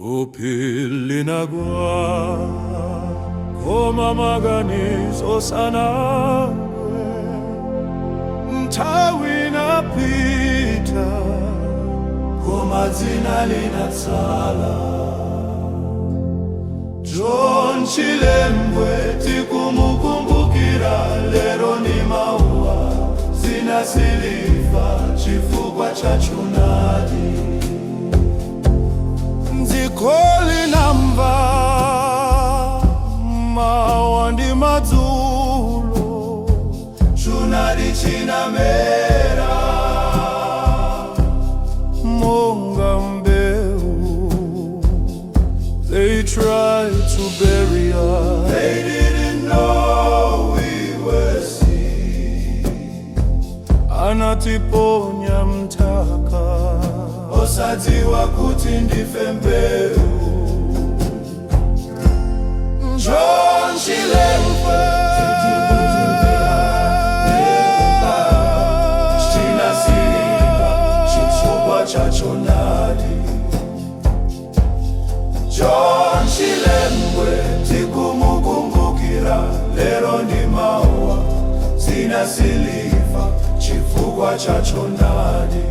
Thupi linagwa, koma maganizo sanagwe. Nthawi inapita, koma dzina linatsala. John Chilembwe, tikumukumbukira lero ndi mawa. Dzina silifa chifukwa cha choonadi. Dziko linamva mawa ndi madzulo, choonadi chinamera monga mbewu. They tried to bury us. They didn't know we were seed. Anatiponya m'nthaka, osadziwa kuti ndife mbewu. John Chilembwe, dzina silifa chifukwa cha choonadi. John Chilembwe, tikumukumbukira lero ndi mawa. Dzina silifa chifukwa cha choonadi.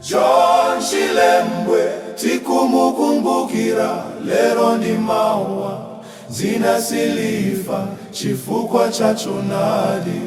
John Chilembwe, tikumukumbukira lero ndi mawa. Dzina silifa chifukwa cha choonadi.